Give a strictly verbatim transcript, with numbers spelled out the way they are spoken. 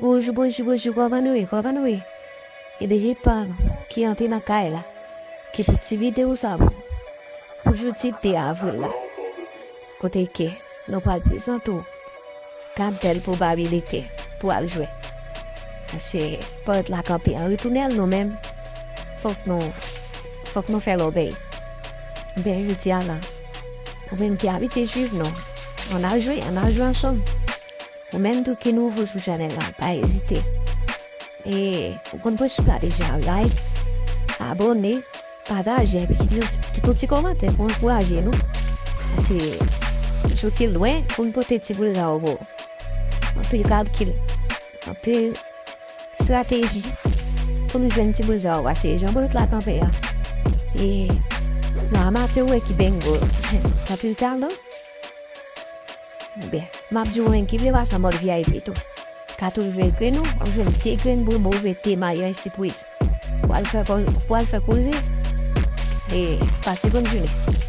Bonjou, bonjou, bonjou, kòman nou ye, kòman nou ye? E deje pa ki antre nan kay la, ki pou ti videyo sa pou, pou jodi de avril la. Kote ke nou pral prezante w gad bèl pwobabilite pou al jwe. Paske pòt la kanpe an retounen l, nou menm fòk nou, fòk nou fè lòbèy. Ebyen, jodi a la, ou menm ki abitye swiv nou, ann al jwe, ann al jwe ansanm. Ou menm tou ki nouvo sou chanèl la, pa ezite. E ou konn prensip la deja, like, abòne, pataje, epi kite yon ti, kite yon ti kòmantè pou ankouraje nou. Paske soti lwen pou n pote ti boul sa yo pou ou. Anpil kalkil, anpil estrateji pou nou jwenn ti boul sa yo, paske jan pòt la kanpe a, e nan amatè ou wè ki bengo, sa anpil talan. Ebyen, m ap di w, mwen ki vle pase an mòd V I P tou. Ka tou jwe grenn ou, w ap jwenn de grenn bonbon oubyen de mayonèz sipriz. W al fè ko-, w al fè koze. E pase bòn jounen.